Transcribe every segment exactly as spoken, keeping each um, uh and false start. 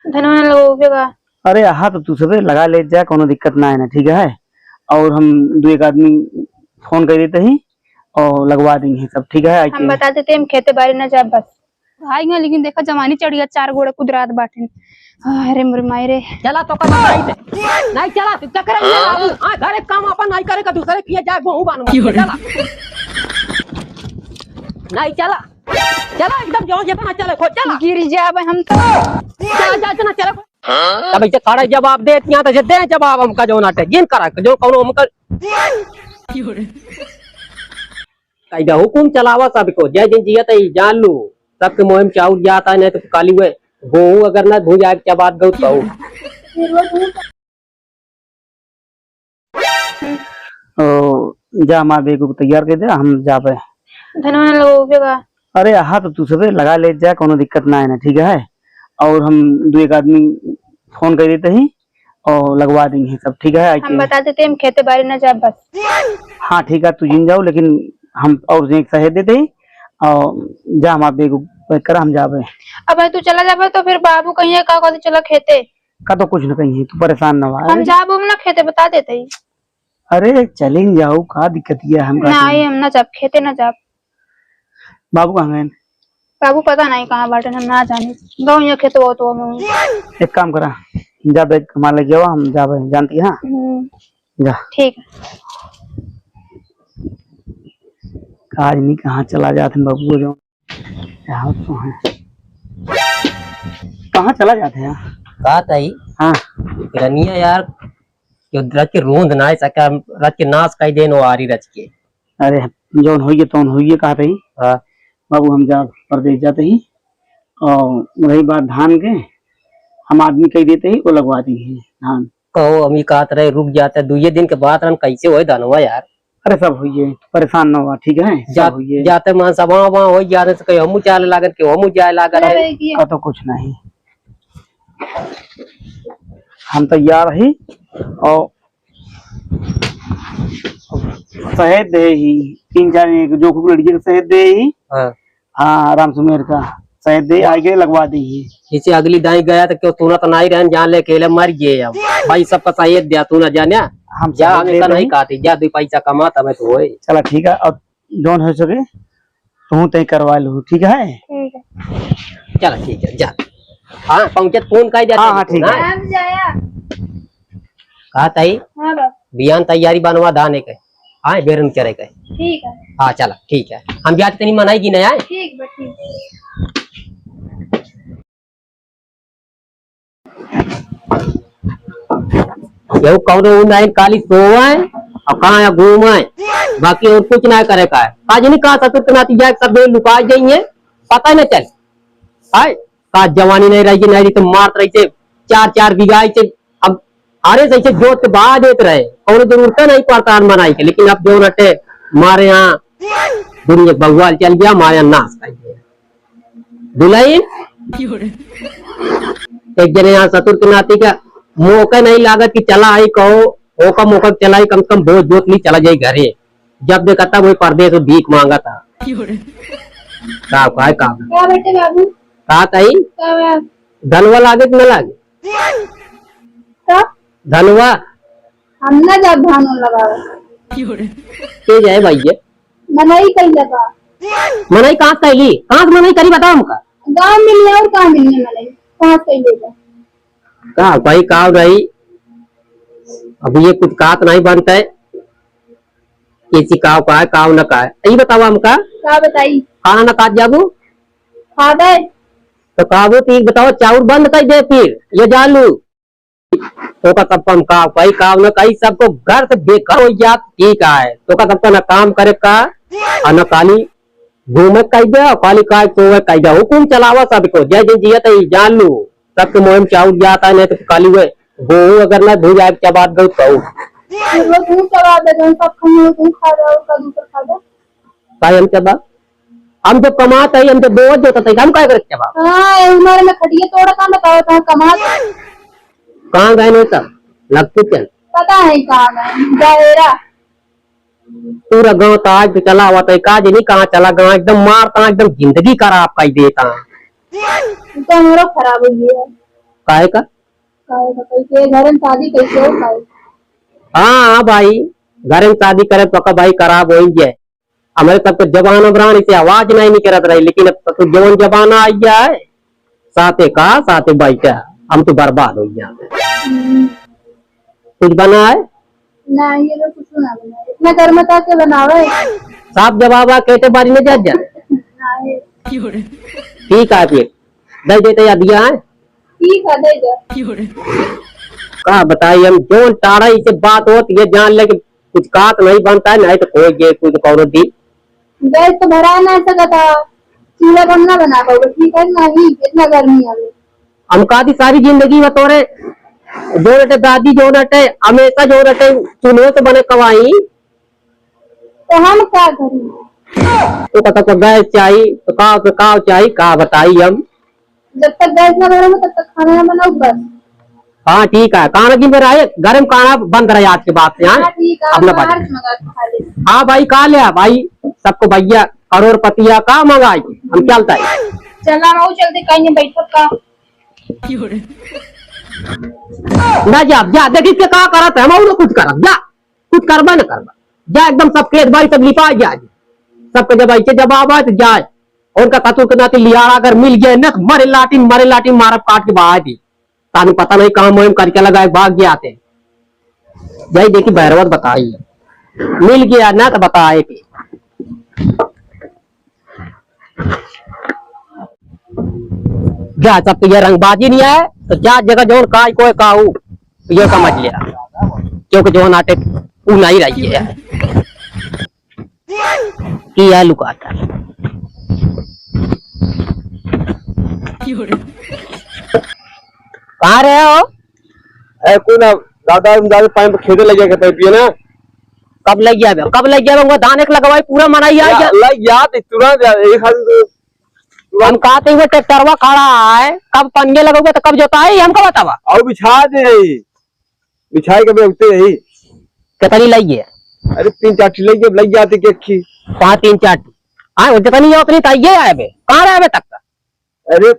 धनवा ना लगवावे का? अरे, अहा तो तू सबे लगा लेत जा, कौनो दिक्कत ना है ना, ठीक है? और हम दो एक आदमी फोन कर देते ही और लगवा देंगे सब, ठीक है? आके हम बता देते, हम खेते बारी ना जाब बस। भाई, लेकिन देखा, जवानी चढ़िया चार गोड़े कुदरात बाटेन। अरे मोरे माई रे। चला तो कब नहीं थे। नहीं चला, तू चक्कर में ना आबू। हाँ, घर एक काम अपन नहीं करे का, दूसरे किए जाए, बहु बानू। क्यों रे? चला। नहीं चला। चला, एकदम जो जेतना चले, खो, चला। गिर जाबे हम तो। चला, जा, इतना चला। तब ऐसे खड़ा जवाब दे, इतना तो दे जवाब हमका, जो नाटे, जिन करा, जो कौनो हमका। क्यों रे? कायदा हुकुम चलावा सबको, जय जिन जियत है, जान लू, सबके मुँह में चाउर जाता है, नहीं तो काली हुए, गोहूँ अगर ना भूजा के चबात गऊ तो। ओ, जा हमार बेगू को तैयार कर दे, हम जाबे। धनवा ना लगवावे का? अरे, अहा तो तू सबे लगा लेत जा, कौनो दिक्कत ना है ना, ठीक है? और हम दो एक आदमी फोन कर देते ही और लगवा देंगे सब, ठीक है? आके हम बता देते, हम खेते बारी ना जाब बस। हाँ, ठीक है, तू जिन जाओ, लेकिन हम और एक सहेज देते ही और जा हमार बेगू पैक करा, हम जाबे। अब तू चला जाबे तो फिर बाबू कहिए का कहते चला खेते। का तो कुछ न कहिए, तू परेशान ना हुआ। हम जाब हम ना खेते, बता देते ही। अरे चलिन जाओ, का दिक्कत ये है, हम का नहीं, करें? हम ना जाब, खेते ना जाब। बाबू कहाँ गए? बाबू पता नहीं कहाँ बाटे, हम ना जानी। गाँव या खेत वो तो हम। एक काम करा, जा बैग हमारे लगे जावा, हम जाबे, जानती है? हम्म। जा। ठीक है। आज नहीं कहाँ चला जात है बाबू जो। कहाँ तो है? कहाँ चला जात है यार? का ताई? हाँ। रनिया यार, यो रच के रोंद ना है सका, रच के नाश कई देन वो आरी रच के। अरे, जौन होइए तौन होइए कहत ही। हाँ। बाबू, हम जा परदेस जात ही। और रही बात धान के, हम आदमी कह देते ही, वो लगवा दी है धान। कहो, हम ही कहत रहे रुक जाते, दुइये दिन के बाद रहन कैसे होए धनवा यार? अरे, सब होइए, परेशान ना हुआ, ठीक है? सब जा-, होइए। जाते मान सब वहाँ, वहाँ होई जाने से कहीं हमू जाए लागन, कि हमू जाए लागन अरे, है। का तो कुछ नहीं, हम तैयार ही। और सहेज दे ही, तीन चार एक जो खूब लड़की के सहेज दे ही। हाँ। हाँ, राम सुमेर का सहेज दे, आगे लगवा दे ही। जैसे अगली दाई गया तो क्यों तू ना तो नहीं रहन, जान ले अकेले मर गए अब। भाई सबका सहेज दिया तू ना जाने। हम जा, सहेज हम दे इतना नहीं रहे। खाते, जा दो पैसा कमा तब तो होए। चला ठीक है, अब जौन हो सके, तू तय करवा लू, ठीक है? ठीक है। चला, ठीक है, जा। हाँ, पहुँचत फोन कर दिया हाँ, तू, हाँ, ठीक है। हाँ। हम जाया। कहा ताई? हाँ, बाप। बियान तैयारी बनवा दाने के। हाँ, बेरन करे के। ठीक है। हाँ, चला, ठीक है। हम जाते तनी मनाई की नहीं आए? ठीक बा, ठीक। यहू कौनो ऊ नाहीं, खाली सोवै और कहाँ या घूमै, बाकी और कुछ ना करे का है। का जनी कहाँ ससुर के नाती जाए, सब दिन लुका जाइए, पता न चल। हाय, का जवानी नहीं रही, नहीं रही तो मारत रही से, चार चार बीघा से, अब अरे जैसे जोत के बहा देत रहे, कौनो जरूरत नहीं पड़ता है मनाई के, लेकिन अब जो रटे मारे यहाँ दुनिया बवाल चल गया, मारे यहाँ नाश कर दिया। दुल्हन, एक जने यहाँ ससुर के नाती का मौका नहीं लागत कि चला आई कहो, ओका मौका चला आई, कम से कम बोझ जोत ली चला जाई घरे। जब देखा तब वही परदेस में भीख मांगा था। का, का, का? का बेटे बाबू? का ताई? का बा? धनवा लागे कि न लागे? का? धनवा? हम ना जाब धान उन लगावे। के जाए भाई ये? मनई कइले बा। मनई कहाँ कैली? कहाँ से मनई करी बताओ हमका। गाँव मिली और कहाँ मिली मनई? कहाँ कैले बा? का भाई का रही? अब ये कुछ कात नहीं बनता है। किसी काव का है, काव न का है। यही बताओ हमका। का बताई? खाना न खात जाबू? खा गए। तो काबू तो एक बताओ, चाउर बंद कर दे फिर, ये जान लू। तो का सब काम का, कई काम न कई, सबको घर से बेघर हो जात, ठीक है। तो का सबका न काम करे का, और न खाली घूमे कई दे, और खाली काय सोवे कई दे। हुकुम चलावा सबको, जय जय जियत है, जान लू। सबके मुँह में चाउर जाता है, नहीं तो खाली हुए गोहूँ अगर ना भूजा के चबात गऊ तो। फिर वो तू चबा दे, जौन सब खाने हो, तू खा जाओ, का दूसर खा जाओ। का हम चबा? हम जब कमात है, हम जब बोवत जोतत है, हम काय करे चबा? हाँ, ये उम्र में खटिए तोड़ा काम बताओ, कहाँ कमात? कहाँ गए नहीं सब? लगते चल। पता है कहाँ गए, जाएरा। पूरा गाँव तो आज तो चला हुआ था, का जनी कहाँ चला गया, एकदम मारता, एकदम जिंदगी खराब कर देता। तो हमरो खराब हो गया। काहे का? काहे का? कैसे घर में शादी कैसे हो, काहे? हाँ, हाँ भाई, घर में शादी करे तो का भाई खराब हो ही जाए। हमरे सबके जबान अबरान इसे आवाज नहीं निकलत रही, लेकिन अब तो जौन जमाना आ गया है, साथे का, साथे बैठा, हम तो बर्बाद हो गया। हम्म। कुछ बना है? नहीं, ये तो कुछ ना बना है। इतना गर्म था के बनावे। साफ जवाब आ, कहते बारी में जा जा। नहीं। ठीक है फिर, दे देते या दिया है? ठीक है, दे दे। का बताई हम, जौन टारा इसे बात होत, ये जान ले कि कुछ कात नहीं बनता है, नहीं तो कोई ये कुछ कौनो दी। गैस तो भरा ना सकत है, चूल्हा पर ना बना पाओगे, ठीक है? नहीं, इतना गर्मी है। हम कहा थी सारी जिंदगी में तोरे जो रटे दादी जो रटे, हमेशा जो रटे चूल्हे से बने कवाई। तो हम का करी? तो कता को गैस चाही, तो का, तो का चाही, का बताई हम? जब तक गैस ना भरेंगे, तब तक खाना ना बनाओ, बस। हाँ, ठीक है, खाना दिन भर आए, गरम खाना बंद रहे आज के बाद से, हाँ? हाँ, ठीक है, अब ना बात। बाहर से मंगा के खा ले। हाँ भाई, खा ले भाई, सबको भैया करोड़पतिया का मंगाई, हम चलता है। चला रहो, जल्दी कहीं बैठो का। ना जा, जा, देख इसके का करत है, हम और कुछ करब, जा, कुछ करबा ना करबा, जा, एकदम सब खेत बाड़ी सब लिपा जा, सबके जब ऐसे जवाब आए तो जाए। और का कतुर के नाती लियारा अगर मिल गया ना, तो मरे लाठी, मरे लाठी मारब काट के बहा दी। तानी पता नहीं कहाँ मोहिम करके लगाए, भाग गया थे। जाई देखी भैरवत बताई, मिल गया ना तो बताए के। जा, जब तो ये रंगबाजी नहीं आए, तो जा जगह जौन काय कोई काऊ, ये समझ लिया, क्योंकि जौन आटे वो नहीं रही है। किया लुकाता। कहाँ रहे हो? ए, कोई ना, दादा, हम जाके पाइप खेते लग जाके पाइप पिए ना। कब लग जाबे? कब लग जाबे? वो धान एक लगवाई, पूरा मनाई आ या, गया। लग जात, तुरंत या, एक हाथ से तुरंत। हम कहा थे, वो ट्रैक्टरवा खड़ा है, कब पनिया लगोगे तो कब जोताई, हमको बतावा। और बिछा दे, बिछाई के बेचते यही। कितनी लग गया? अरे, तीन चार ठी लग गया, लग जाते कि अक्खी। कहाँ तीन चार ठी? हाँ, वो जितनी है उतनी तो आइए आए बे। कहाँ रहे बे तक का? अरे,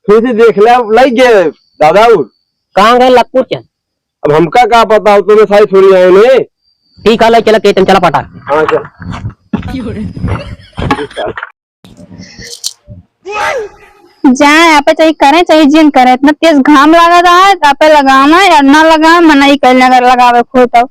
फिर से देख ले, अब लग गए दादा और। कहाँ गए लक्कू चंद? अब हमका का पता हो, तुम्हें सारी थोड़ी आए ने। ठीक है, ले चला, केतन चला पटा। हाँ, चल। जाए, आपे चाहे करें, चाहे जिन करें, इतना तेज घाम लागत है, आपे लगावे या ना लगावे, मनई कइले अगर लगावे को तो।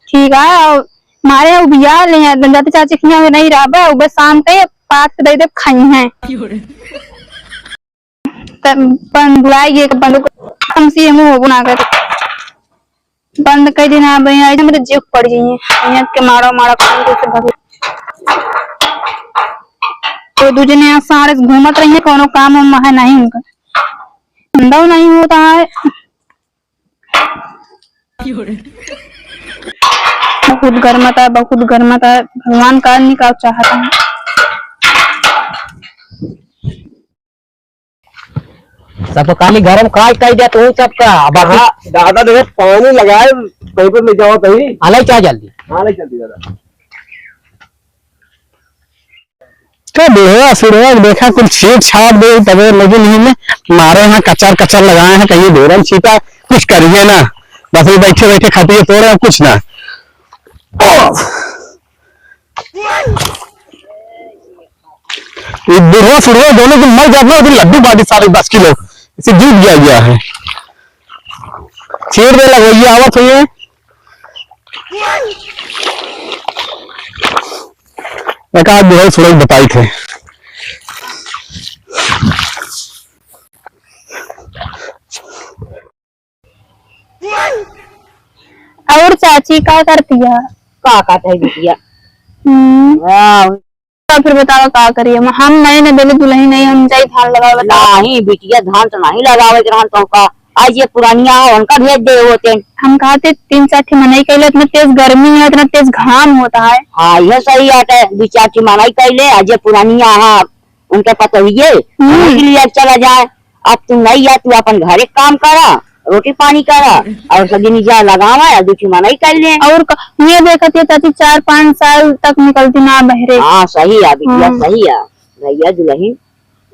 ठीक है, और मारे उबिया ले हैं, जाते चाची के यहाँ नहीं रहबे, उबे शाम के पात के दे दे खाई हैं। तब बंद बुलाई गए, बंद को कम से मुंह होबो ना करे। बंद कर देना, अब यहाँ एकदम तो जेब पड़ जाइए, यहाँ के मारो मारो काम से भर। तो दूजे ने यहाँ सारे घूमत रहिए, कोनो काम वाम है नहीं उनका, धंधा नहीं होता है। बहुत गर्मत है, बहुत गर्मत है। भगवान का आदमी का चाहता है। सब खाली गरम काज कर दे तू सबका। अब हाँ, दादा देखे पानी लगाए, कहीं पर ले जाओ कहीं। आले क्या जल्दी? हाँ, ले जल्दी दादा। तो बुढ़वा सुढ़वा देखा कुछ छीट छाट दे, तबे लेकिन ही में मारे यहाँ कचर कचर लगाए हैं, कहीं ढेरन छीटा कुछ करिए ना, बस ये बैठे बैठे खटिए सो रहे हैं, कुछ ना। ये बुढ़वा सुढ़वा दोनों दिन मर जात ना, वो दिन लड्डू बाटी सारे दस किलो, इसे जीत गया गया है। छेड़ दे लगो, ये आवत हुई है। एक आध बुढ़वा सुढ़वा बताई थे। और चाची का करती है? का करत है बिटिया? हम्म। हाँ। तो फिर बतावा का करिए? हम, हम नहीं ना देले दुल्हन नहीं, हम जाई धान लगावे बतावा। नहीं बिटिया, धान तो नहीं लगावे के रहन तो का। आज ये पुरानिया हो, उनका भेज दे होते। हम कहा थे तीन चार ठे मनई कैले, इतना तेज गर्मी है, इतना तेज घाम होता है। हाँ, यह सही बात है, दो चार ठे मनई कैले, आज ये पुरानिया है, उनके पतोहिए, हम्म। उनके लिए चला जाए। अब तू नहीं जा, तू अपन घरे काम करा, रोटी पानी करा, और सब दिन जा लगावा, या दो ठे मनई कर ले। और क-, ये देखत ये चाची चार पाँच साल तक निकलती ना बहरे। हाँ, सही है बिटिया, हाँ। सही है। भैया दुल्हन,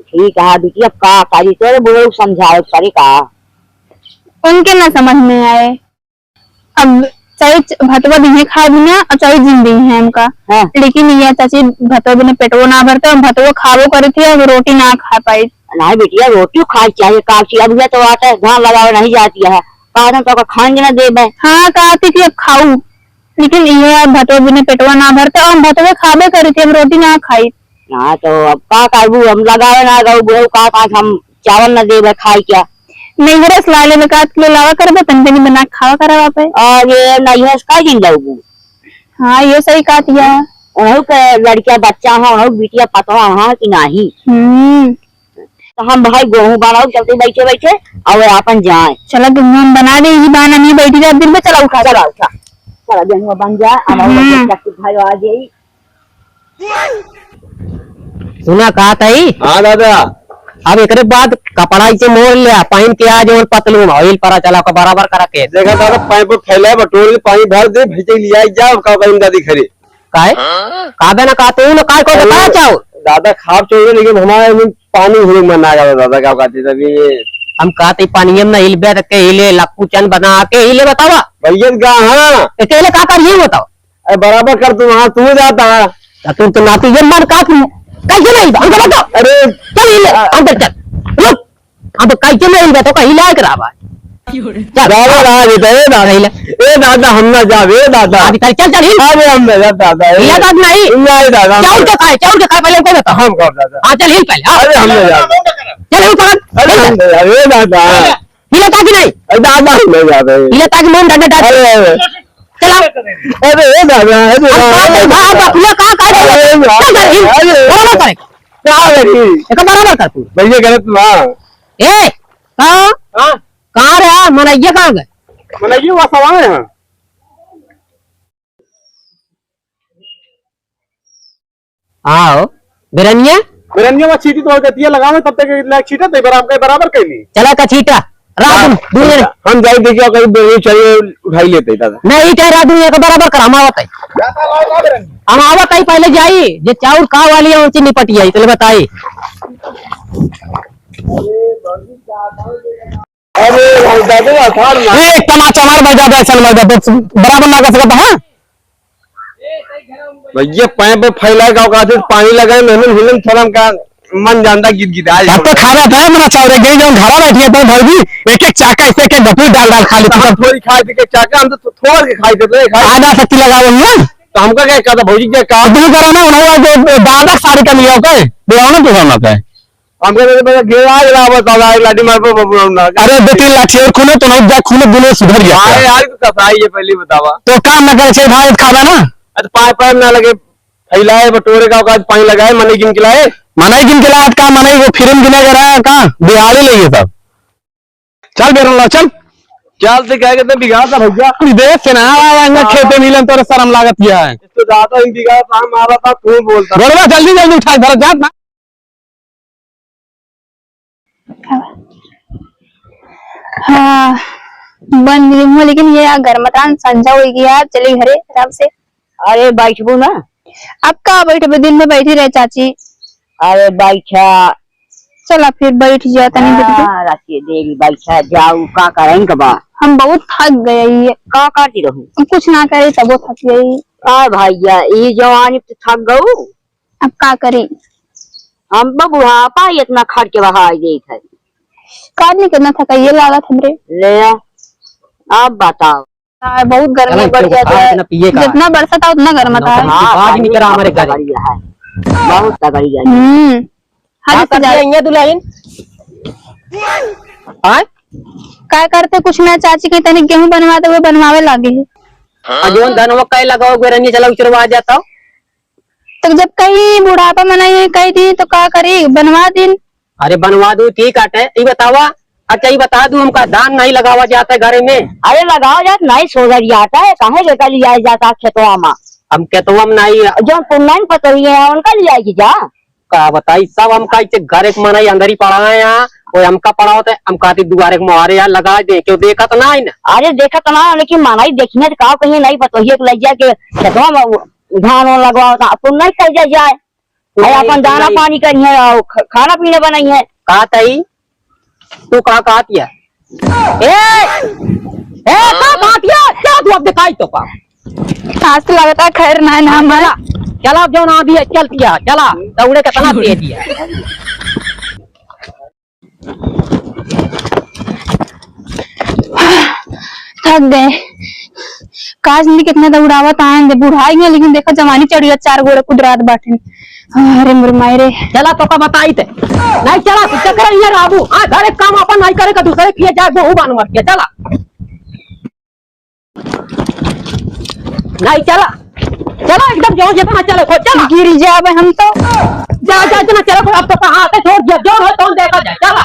ठीक है बिटिया, अब का करी, तोरे बुढ़ऊ समझावे पड़े का। उनके ना समझ में आए। अब चाहे च-, भतवा दिहे खाए बिना और चाहे जिन दिहे हमका। हाँ। लेकिन ये चाची भतवा बिना पेटवो ना भरते, हम भतवो खाबो करे थे, अब रोटी ना खा पाई। नहीं बिटिया, रोटी खाए चाहिए, काची अब ये तो आता है, धान लगावे नहीं जाती है, कारण तो खान के ना देबे। हाँ, कहती कि अब खाऊ, लेकिन ये भतवा बिना पेटवा ना भरते, और हम भतवे खाबे करे थे, अब रोटी ना खाई। हाँ, तो अब का करबू, हम लगावे ना गऊ, बुढ़ऊ का, का हम चावल ना देबे खाए क्या? नैहरे से लाए लेबे, का किलो लावा करबे, तनी तनी बना के खावा करवा पे। अरे, नैहरे से का दिन लाऊबू? हाँ, ये सही कहत हिया। उनहु के लड़किया बच्चा है, उनहु बिटिया पतवा है कि नाही? हम्म। तो हम भाई गेहूं बनाओ, चलते बैठे बैठे, और अपन जाए। चला, गेहूं हम बना दे, यही बहाना नहीं बैठी रह दिन में, चला उठा। चला उठा, चला गेहूं बन जाए, अब हम हम्म। लोग भाई आ जाई। सुना का तई? हाँ दादा। अब एकरे बाद कपड़ा इसे मोड़ लिया, पहन के आ जवन पतलून ऑयल परा चला का बराबर करा के। देखा दादा, पाइप फैला है, बटोर के पानी भर दे, भैंसे लिया जाओ, का कहीं दादी खरी। काहे? का बे ना का तू ना काय को अरे, बता चाहो? दादा खाब चाहिए, लेकिन हमारे में पानी हुए मन आ गया दादा, क्या कहते तभी ये हम कहते पानी में ना हिलबे त के हिले लक्कू चन बना के हिले बतावा। भैया का हाँ। अकेले का कर ये बताओ। अरे बराबर कर तू, हाँ, तू जाता है। तो तू तो नाती ये मन का तू, कैसे नहीं बा? अंदर बता। अरे। चल, ये ले, आ। अंदर चल। रुक। अब कैसे नहीं बा? तो कहीं लायक रहा बा। चल। दादा, रहा बेटा, ए दादा। नहीं ले। ए दादा, हम ना जावे, ए दादा। अभी चल, चल, चल, हिल। अरे हम ना जाब, दादा, ए। हिला तो नहीं। नहीं, दादा, हम चाउर ना के खाए, चाउर के खाए, पहले हमको बता। हम खाब, दादा। हाँ, चल, हिल पहले, हाँ। अरे हम ना जाब। चल, हिल पकड़। अरे हिल हम पकड़। ना जाब, ए दादा। हिला ताकि नहीं? अरे दादा, हम ना जाब। हिला ताकि मन डंडा डाल। अरे, अरे। चला। अरे, ए दादा, अरे अब बाप रे, बाप, बाप, ये का, का, का, अरे, चल, चल, हिल। अरे। बराबर करे। का करी? एक बराबर कर तू। भैया गलत बा। ए, का? हाँ? कहाँ रे? मनैया कहाँ गए? मनैया वहाँ सवा है। आओ, बेरनिया? बेरनिया में छीटी तो गतिया लगावे, तब तक इतना छीटा तो बराबर, बराबर कैली। चला का छीटा, रात हाँ, में, दू जने। हम जाई देखिए, कहीं बेरनी चाहिए, उठाई लेते दादा। नहीं, चाहे रात में एक बराबर कर, हम आवत है। हम आवत है, पहले जाई, जे चाउर का वाली है, उनसे निपट जाई, चले बताई। अरे भाई, दादा, अखाड़ ना। ए, एक तमाचा मार, मैं ज्यादा ऐसा नहीं, मैं ज्यादा बराबर ना कर सकता, हाँ? भैया, पाइप पे फैला का औकात है, पानी लगाए, मेहनत हिलन थोड़ा का मन जानता गिद गिद आ तब तो जाओ। खाना था, मेरा चाउर गई, जब घरा बैठी है, तो भौजी, एक एक चाका, एक एक गठरी डाल डाल खा लेती हम सब। थोड़ी खाए थे, एक चाका, हम तो थोड़ के खाए थे, तो खाए। आधा शक्ति लगा रही है। तो हमका क्या कहता, भौजी क्या कहा? तू करो ना, उन्होंने जो दादा सारी का लिया होता है, बेवाना तो होना था। हमका तो पता गिरा गिरा बता रहा है, लाठी मार पर बबुआ ना। अरे, दो तीन लाठी और खूने तो ना जा, खूने दुनिया सुधर गया। हाँ यार, तो कसाई ये पहले बतावा। तो काम ना करे, छे भाई खावा ना। अरे, पाए पाए ना लगे, फैलाए बटोरे का, का पानी लगाए, मने गिन के लाए। मने गिन के लाए, का मने वो फिल्म गिने के रहा है, का बिहारी ले ये सब। चल बेरन ला, चल। चल, ते कहे के ते बिगाड़ सा भैया। विदेश से ना आवा, यहाँ हाँ। खेते मिलन तोरे शर्म लागत किया है। इस तो ज्यादा ही बिगाड़ सा मारा था, तू बोलता। गोड़वा जल्दी जल्दी उठा, भरत जात ना। हाँ, बन गई हूँ, लेकिन ये यार घर मकान संझा हो गया यार, चली घरे आराम से। अरे बैठबू ना। अब का बैठबे, दिन में बैठी रहे चाची। अरे बैठा। चला फिर बैठ जा तनी देर के। हाँ, राती देरी बैठा जाऊ, का करें के बा? हम बहुत थक गए ये। का करती रहू? कुछ ना करे तबो थक गई। आ भैया, ई जवानी पे थक गऊ। अब का करी? हम तो बुढ़ापा ही इतना खट के बहाई देत है। का नहीं करना था, कहिए लागत हमरे। ले आ, अब बताओ। हाँ, बहुत गर्मी चलो, बढ़ चलो, गया खाना है। पीना पिए का। जितना बरसत है, उतना गर्म था। हाँ, बात गर्मी नहीं करा हमारे बहुत घरे। तगड़ी है, बहुत तगड़ी है। हम्म। हद से ज्यादा। दुल्हन। आय? का करते कुछ ना, चाची के तनी गेहूं बनवा दे, वो बनवावे लागे है। आ जोन धनवा काहे लगाओ, गोरनिया चला उचरवा जाता हो। तो जब कहीं बुढ़ापा मनाई है, कही दी तो का करी, बनवा दिन। अरे बनवा दू, ठीक आटे। ई बतावा, अच्छा ई बता दू, हमका धान नहीं लगावा जाता है घरे में? अरे लगावा जात नहीं, सोजा जाता है, काहे लेकर लिया जाता है खेतवा में? हम खेतवा में नहीं है। जो पुन्नन पतोही है, उनका लिया की जा। का बताई, सब हमका इसे घरे के मनई अंदर ही पड़ा है यहाँ, वो हमका पड़ा होता है, हम कहती दुआरे के मुहारे यार लगा दे, क्यों देखत ना है ना? अरे देखत ना, लेकिन मनई देखने से का कहीं नहीं पतोही के लग जाके खेतवा में धान वान लगवा होता, पुन्नन कह जाए। अरे अपन दाना पानी करी है और ख-, खाना पीना बनाई है। का तई? तू का कहत या? ए, अब दिखाई तो का। आज तो लगता है खैर ना, ना हाँ, मैं चला, चला, अब जौन आँधी है, चल दिया, चला, दौड़े कितना तेज है। थक गए। काज नहीं कितना दौड़ावत आएंगे, बुढ़ाई है, लेकिन देखा जवानी चढ़िया चार गोड़े कुदरात बाटे। अरे मोर माई रे। चला तो का बताई ते। नहीं चला, तू चक्कर ये राबू। हाँ, घर एक काम अपन नहीं करे का दूसरे किए जाए, बहु बान मर के। चला। नहीं चला। चला एकदम जो जितना चले को चला। गिर जाबे हम तो। जा, जा, इतना चले को अब तो कहाँ आके छोड़ दिया। जो हो तो देखा जाए। चला।